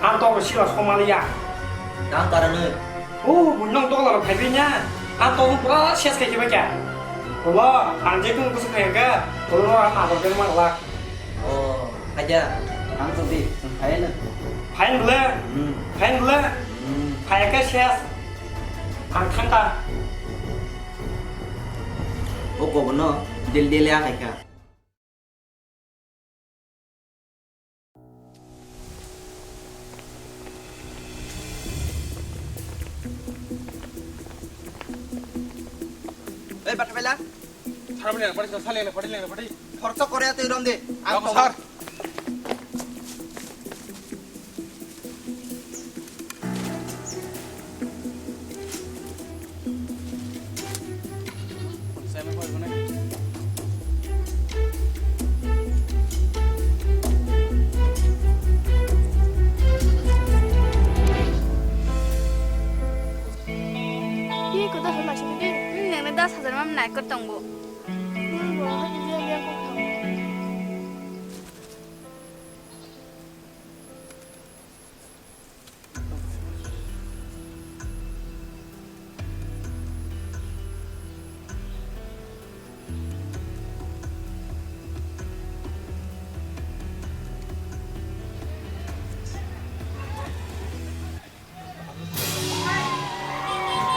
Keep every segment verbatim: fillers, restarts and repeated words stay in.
Ang to bo sila somaliya. Nang karano. O, buino tokla rok phaibi nya. Ang to pura ses khai kiba kya. Lo, ang je kung kusu khai ka. Lo, ang ma ba mang la. O, khaja. Ang to di, phai na. Phai bla. Hmm. Phai bla. Hmm. Phai ka ses. Ang thang ta. O ko bono, del del ya khai ka. Ei, bata bela. Sar mani pati, sar leng pati, leng pati. Khoroksa kore tei rom de. Ang sar. Ye, kotor hal masuk ni, ini yang das hajar mam naik kotong bu.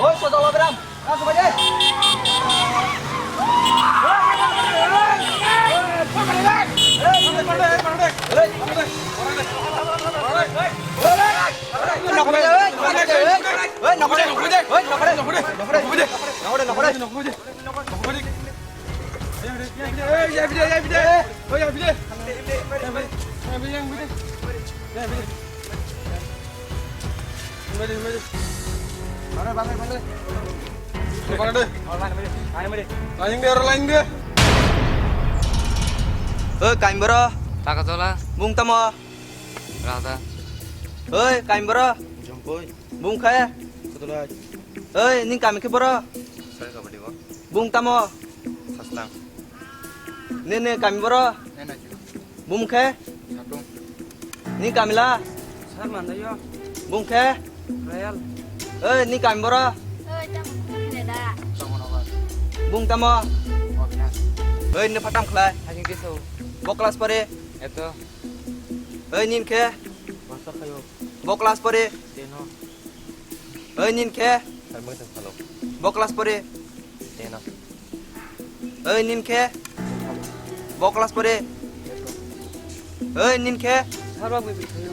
Oi, soda Abraham, langsung aja. Lain de, oro lain de. Oi, kain boro. Taka chola. Bung tamo. Raja. Oi, kain boro. Jompoi. Bung khe. Kotolai. Oi, ning kami khe boro. Sari kabadi bo. Bung tamo. Saslang. Nini kami boro. Nena ju. Bung khe. Satung. Ni kamila. Sar mandayo. Bung khe. Rayal. Oi, ni kami boro. Oi, tamo khe da. Bung tamo. Obina. Oi, ni phatam khlai. Hajing tiso. Bo class pore. Eto. Oi, nin khe. Masa kayo. Bo class pore. Teno. Oi, nin khe. Sar mandayo. Bo class pore. Teno. Oi, nin khe? Bo class pore? Oi, nin khe? Sir, bak bui bui thayo.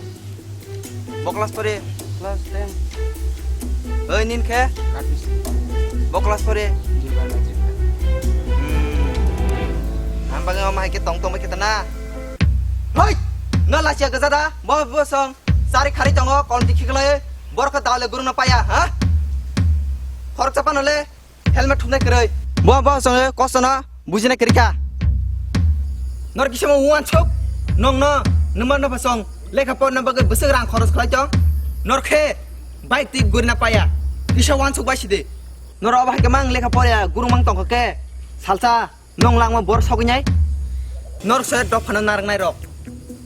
Bo class pore? Class ten. Oi, nin khe? K P C. Bo class pore? Jiba Najib. Hmm. Ang bagwi omo hai khe tong tong bai khe ta na. Hoi! No lachiya gaja da? Bo bo song. Sari khari tongo, kon dikhi khlai. Borok khe dale gurung no paya, ha? Khoroksa pano le. Helmet thumnai kwrwi. Bo, bo chwng kosto no bujinai kwrwi kha. Nor kisa mo uansuk. Nong no, nwma no bosong. Lekha porna bagwi bwswk rang khoros khlai tong. Nor khe bike twi gurina paya. Kisa uansuk bai sidi. Nor obo hai khe mang lekha porya gurung mang tongkha khe. Salsa nong langma bor sogwi nai. Nor se dophano narwknai rok.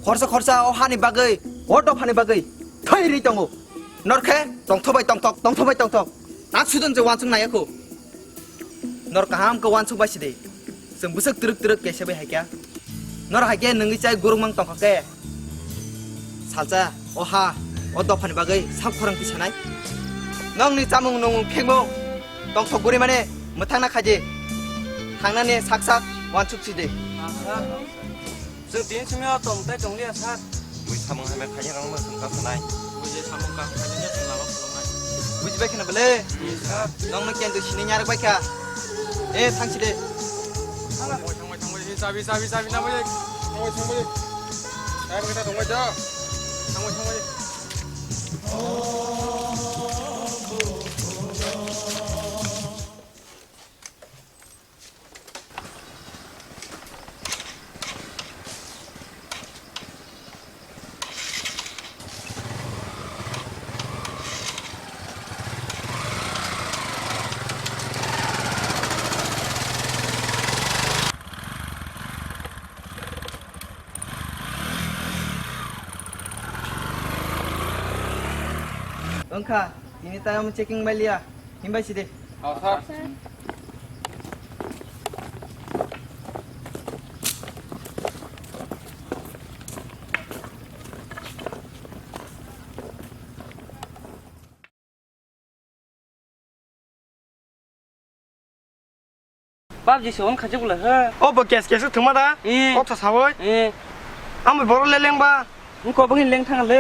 Khorsa khorsa o hani bagwi, o dophani bagwi thai ri tongo. Nor khe tongthok bai tongthok, tongthok bai tongthok. Tak sudon je uansuk nai kho. Nor kaham khe uansuk bai sidi. Chwng bwswk twrwk twrwk kaisa bai hai kha. Nor hai khe nwngwi chai gurung mang tongkha khe. Salsa, o ha, o dophani bagwi sak khorang tisanai. Nongni chamung nung phengmung tongthok guri mane mwthangna khaidi. Thangnani sak sak uansuk sidi. Chwng tini simi o tong tai tong liya sir. Bui samung hamya khaina rang ma chwng kha sanai. Bui je samung kha khaina chwng lama phunuknai. Bujibai kheno bele? Yes sir. Nongno kendo sini nyarwk bai kha. Eh, thangsi de. Thangbai, thangbai, thangbai, eh, chabi, chabi, chabi, nangbai, thangbai, thangbai. Time kita thangbai, ja. Thangbai, thangbai. Wngkha, tini tai omo checking bai liya. Himbai si de. Oh, sir. Pabji se on khajak bwla he. O bo kes kes thwngma da? Eh. Kok sa sawi? Eh. Ang bo borok le lengba. Wngkha bo hin leng thang le.